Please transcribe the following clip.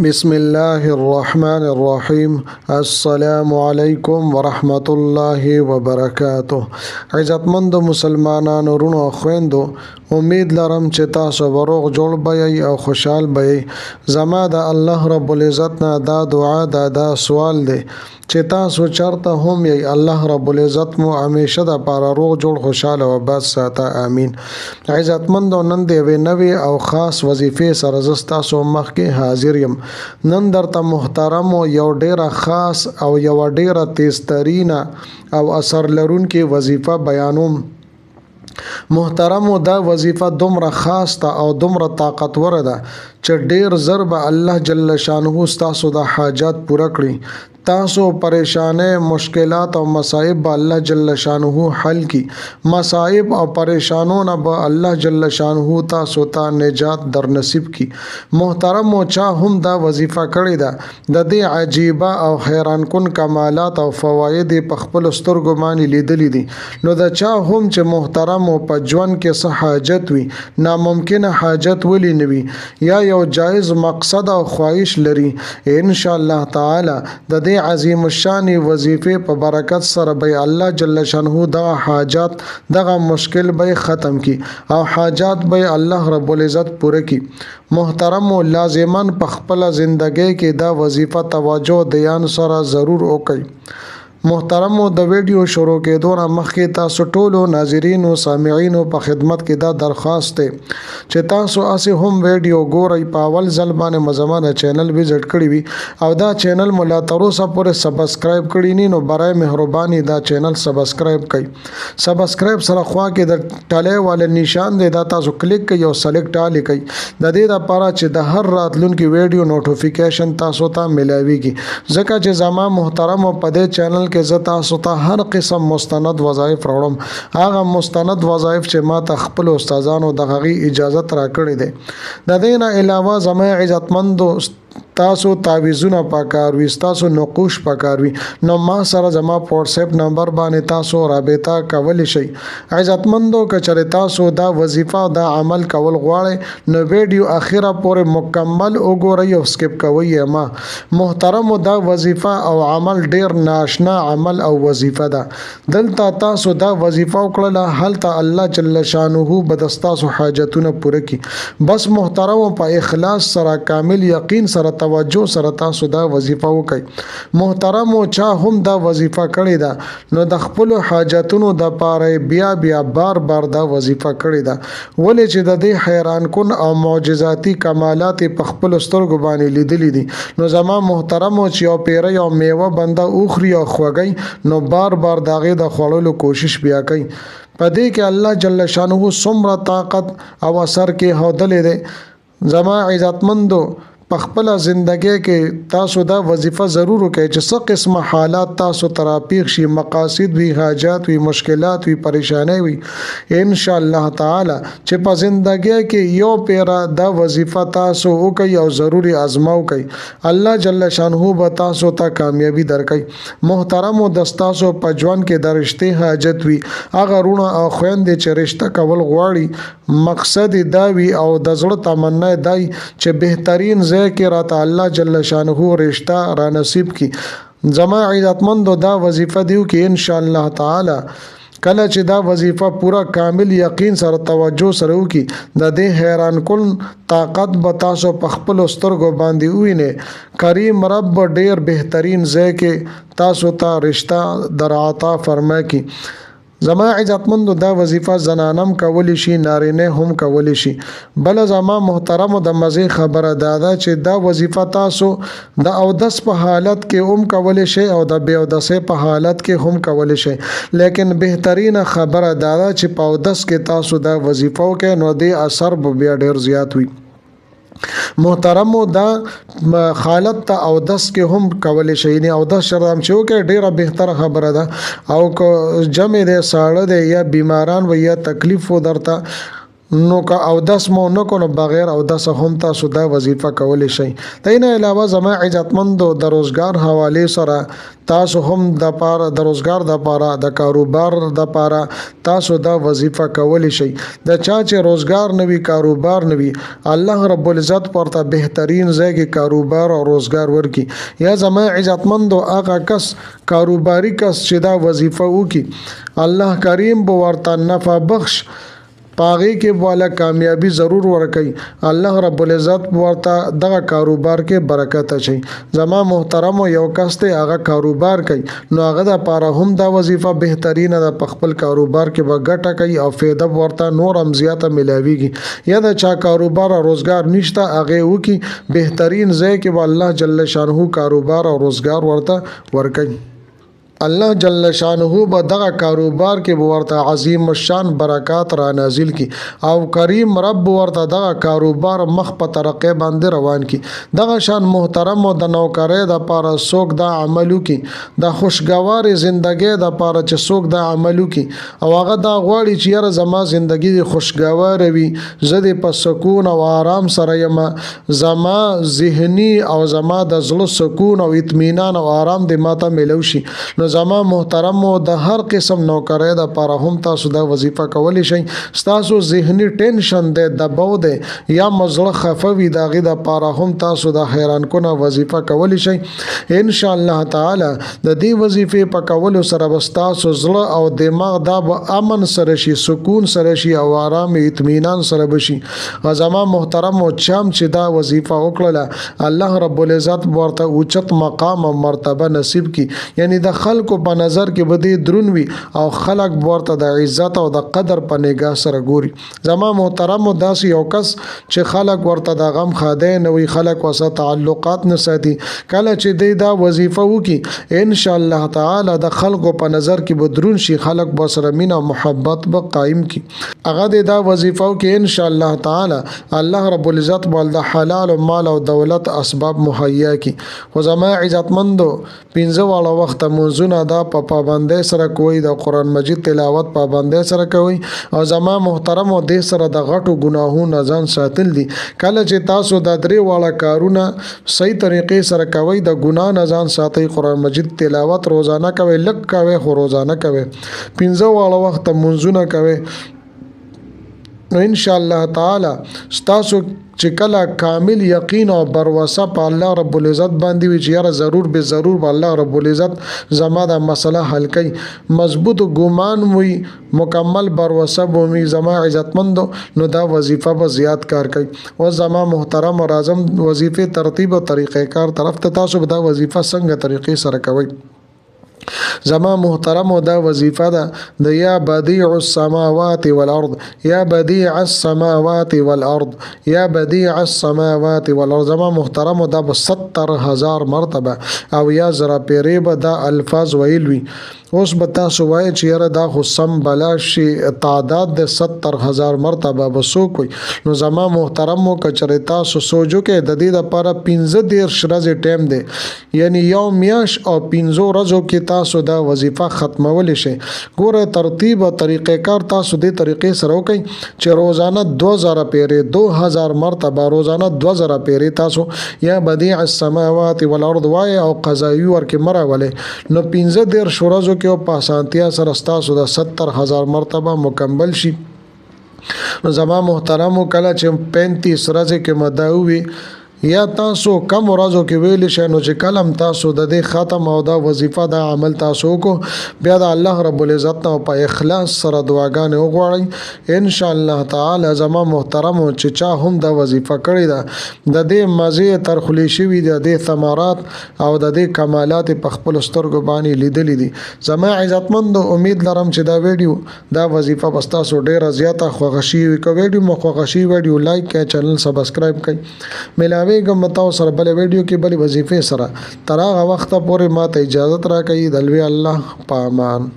بسم الله الرحمن الرحیم. السلام علیکم ورحمت الله وبرکاته. عزتمند مسلمانانو، وروڼو او خویندو، امید لرم چې تاسو به روغ جوړ به یئ او خوشحال به یئ. زما د الله رب العزت نه دا دعا ده، دا سوال دی چې تاسو چرته هم یئ، الله رب العزت مو همیشه د پاره روغ جوړ، خوشحال او آباد ساته، امین. عزتمندو، نن د یوې نوې او خاص وظیفې سره زه ستاسو مخکې حاضر یم. نن درته محترمو یو ډیره خاص او یوه ډیره تیزترینه او اثر لرونکې وظیفه بیانوم. محترمو، دا وظیفه دومره خاص ده او دومره طاقتوره ده چې ډیر زر به الله جل شانه ستاسو د حاجات پوره کړي. تاسو پریشانې، مشکلات او مصائب به الله جل شانه حل کی. مصائب او پریشانو نه به الله جل شانه تاسو ته نجات در نصیب کی. محترم، چا هم دا وظیفه کړې ده، د دې عجیبه او حیران کن کمالات او فواید په خپل سترګو باندې لیدلې دي. نو د چا هم چې محترم په ژوند کې څه حاجت وي، ناممکنه حاجت ولې نه وي، یا یو جایز مقصد او خواهش لري، ان شاء الله تعالی د دې عظیم الشان وظیفې په برکت سره به الله جل شانه دغه حاجات، دغه مشکل به ختم کی او حاجات به الله رب العزت پوره کی. محترم، لازما په خپل زندګۍ کې دا وظیفه توجه دیان سره ضرور وکړئ. محترمو، د ویډیو شروع کېدو نه مخکې تاسو ټولو ناظرینو سامعینو په خدمت کې دا درخواست دی چې تاسو هسې هم ویډیو ګورئ، په اول ځل باندې مو زما د چینل وزټ کړی وي او دا چینل مو لا تر اوسه پورې سبسکرایب کړی نه، نو برای مهرباني دا چینل سبسکرایب کړئ. سبسکرایب سره خوا کې د ټلې والے نشان دی، دا تاسو کلیک کړئ او سلیکټ آل کړئ، د دې لپاره چې د هر راتلونکي ویډیو نوټیفیکیشن تاسو ته ملاویږي، ځکه چې زما محترم په دې چینل کې زه تاسو ته هر قسم مستند وظایف راوړم، هغه مستند وظایف چې ما ته خپل استادانو د هغې اجازت راکړې دی. د دې نه علاوه زما عزتمندو، تاسو تعویذونه پکار وي، تاسو نقوش پکار وي، نو ما سره زما په واتس اپ نمبر باندې تاسو رابطه کولی شئ. عزتمندو، که چېرې تاسو دا وظیفه او دا عمل کول غواړئ، نو ویډیو اخره پورې مکمل وګورئ او سکپ کوئ یې مه. محترمو، دا وظیفه او عمل ډیر ناشنا عمل او وظیفه ده. دلته تاسو دا وظیفه وکړله، هلته الله جل شانه به د ستاسو حاجتونه پوره کړي. بس محترمو، په اخلاص سره، کامل یقین سره، توجه سره تاسو دا وظیفه وکړئ. محترمو، چا هم دا وظیفه کړې ده، نو د خپلو حاجتونو د پاره بیا بیا، بار بار دا وظیفه کړې ده، ولې چې د دې حیران کن او معجزاتي کمالات په خپلو سترګو باندې لیدلي دي. نو زما محترمو، چې یو پیری او میوه بنده اوخري او خوږی، نو بار بار د هغې د خوړلو کوشش بیا کوي. په دې کې الله جل شانه څومره طاقت او اثر کې ښودلی دی. زما عزتمندو، په خپله زندګۍ کې تاسو دا وظیفه ضرور وکړئ چې څه قسمه حالات تاسو ته راپېښ شي، مقاصد وي، حاجات وي، مشکلات وي، پریشانۍ وي، ان شاء الله تعالی چې په زندګۍ کې یو پیره دا وظیفه تاسو وکړئ او ضرور یې ازما وکړئ، الله جل شانه به تاسو ته کامیابي درکړي. محترمو، د ستاسو په ژوند کې د رشتې حاجت وي، هغه وروڼه او خویندې چې رشته کول غواړي، مقصد یې دا وي او د زړه تمنا یې دا وي چې بهترین ځای کې راته الله جل شانه رشته را نصیب کی، زما عزتمندو، دا وظیفه دیو کې ان شاء الله تعالی کله چې دا وظیفه پوره کامل یقین سره، توجه سره وکړي، د دې حیران کن طاقت به تاسو په خپلو سترګو باندې ووینئ. کریم رب به ډیر بهترین ځای کې تاسو ته رشته در عطا فرما کی. زما عزتمندو، دا وظیفه زنانم کولی شي، نارینه هم کولی شي. بله زما محترمو، د مزې خبره دا ده چې دا وظیفه تاسو د اودس په حالت کې هم کولی شئ او د بې اودسۍ په حالت کې هم کولی شئ، لیکن بهترینه خبره دا ده چې په اودس کې تاسو دا وظیفه وکړئ، نو دې اثر به بیا ډیر زیات وي. محترمو، دا حالت ته اودس کې هم کولی شئ، یعنی اودس شرم چې وکړئ، ډیره بهتره خبره ده. او که جمع دی، ساړه دی، یا بیماران وي، یا تکلیف و درته، نو که اودس مو نه کو نو بغیر اودس هم تاسو دا وظیفه کولی شئ. د نه علاوه زما عزتمندو د روزګار حواله سره تاسو هم د پاره د روزګار د پاره د کاروبار د پاره تاسو دا وظیفه کولی شئ. د چا چې روزګار نوي کاروبار نوي، الله رب العزت ورته بهترین ځای کې کاروبار او روزګار ورکي. یا زما عزتمندو هغه کس کاروباري کس چې دا وظیفه وکي، الله کریم به ورته نفع بخش پاغي کې والا کامیابی ضرور ورکي. الله رب العزت ورته دغه کاروبار کې برکت اچي. زما محترم یو کس ته هغه کاروبار کوي نو هغه د پاره هم دا وظیفه بهترینه ده، په خپل کاروبار کې به ګټه کوي او فایده ورته نور هم زیاته ملاویږي. یا د چا کاروبار او روزګار نشته هغه وکي، بهترین ځای کې به الله جل شانه کاروبار او روزګار ورته ورکوي. الله جل شانه به دغه کاروبار کې به ورته عظیم الشان برکات را نازل کی او کریم رب ورته دغه کاروبار مخ په ترقې باندې روان کی. دغه شان محترم او د نوکرۍ د پاره څوک دا عمل وکي، د خوشګوارې زندګۍ د پاره چې څوک دا عمل وکي او هغه دا غواړي چې یاره زما زندګي دې خوشګواره وي، زه دې په سکون او آرام سره یم، زما ذهني او زما د زړه سکون او اطمینان او آرام دې ماته میلو شي. نو زما محترم د هر قسم نوکرۍ د پاره هم تاسو دا وظیفه کولی شئ. ستاسو ذهني ټینشن دی، دباو دی یا مو زړه خفه وي، د هغې د پاره هم تاسو د حیران کونه وظیفه کولی شئ. ان شاء الله تعالی د دې وظیفې په کولو سره به ستاسو زړه او دماغ دا به امن سره شي، سکون سره شي او آرام اطمینان سره به شي. زما محترم چام چې دا وظیفه وکړله، الله رب العزت به ورته اوچت مقام او مرتبه نصیب کړي. یعنی د خلکو په نظر کې به دې درون وي او خلک به ورته د عزت او د قدر په نګاه سره ګوري. زما محترم داسې یو کس چې خلک ورته د غم ښادی نه وي، خلک ورسره تعلقات نه ساتي، کله چې دی دا وظیفه وکړي ان شاء الله تعالی د خلکو په نظر کې به درون شي، خلک به سره مینه او محبت به قایم کړي. هغه دې دا وظیفه وکړي ان شاء الله تعالی الله رب العزت به د حلال مال او دولت اسباب مهیا کړي. خو زما عزتمندو پنځه واړه وخته لمونځونه دا په پابندۍ سره کوئ، د قرآن مجید تلاوت پابندۍ سره کوئ او زما محترم او دې سره د غټو ګناهونو ځان ساتل دي. کله چې تاسو دا درې واړه کارونه صحیح طریقې سره کوئ، د ګناه نه ځان ساتئ، قرآن مجید تلاوت روزانه کوئ، لږ کوئ خو روزانه کوئ، پنځه واړه وخته لمونځونه کوئ، نو ان شاء الله تعالی ستاسو چې کله کامل یقین او باور په الله رب العزت باندې وي چې یاره ضرور به ضرور به الله رب العزت زما دا مسله حل کوي، مضبوط ګمان وي، مکمل باور به وي زما عزتمندو، نو دا وظیفه به زیات کار کوي. او زما محترم او اعظم وظیفې ترتیب او طریقې کار طرف ته تاسو به دا وظیفه څنګه طریقې سره کوئ. زما محترم دا وظیفه ده د یا بدیع السماوات والارض، یا بدیع السماوات والارض، یا بدیع السماوات والارض. زما محترم دا به 70,000 مرتبه او یا زره پیرې به دا الفاظ ویل وي. اوس به تاسو وایئ چې یاره دا خو سم بلا شي تعداد د 70,000 مرتبه به څوک وي. نو زما محترم که چېرې تاسو سوچ وکړئ د دې دپاره 35 ورځې ټایم دی، یعنی یو میاشت او 5 ورځو کې تاسو دا وظیفه ختمولی شئ. ګوره ترتیب او طریقې کار تاسو دې طریقې سره وکړئ چې روزانه 2000 پیرې، 2000 مرتبه روزانه 2000 پیرې تاسو یا بدیع السماوات والارض وایئ او قضایي ورکې مه راولئ. نو 35 ورځو کې او په اسانتیا سره ستاسو د 70,000 مرتبه مکمل شي. نو زما محترمو کله چې 35 ورځې کې مدا وي یا تاسو کم ورځو کې ویلی شئ، نو چې کله هم تاسو د دې ختم او دا وظیفه دا عمل تاسو وکړو، بیا د الله رب العزت نه په اخلاص سره دعاګانې وغواړئ. ان شاء الله تعالی زما محترمو چې چا هم دا وظیفه کړې ده، د دې مزې تر خولې شوي د دې ثمرات او د دې کمالات په خپلو سترګو باندې لیدلي دي. زما عزتمندو امید لرم چې دا ویډیو دا وظیفه به ستاسو ډېره زیاته خوښه شوي. که ویډیو مو خوښه شي ویډیو لایک کړئ، چینل سبسکرایب کړئ. ملاویږم تاسو سره بلې ویډیو کې بلې وظیفې سره. تر هغه وخته پورې ما ته اجازت راکړئ. د لوی الله په امان.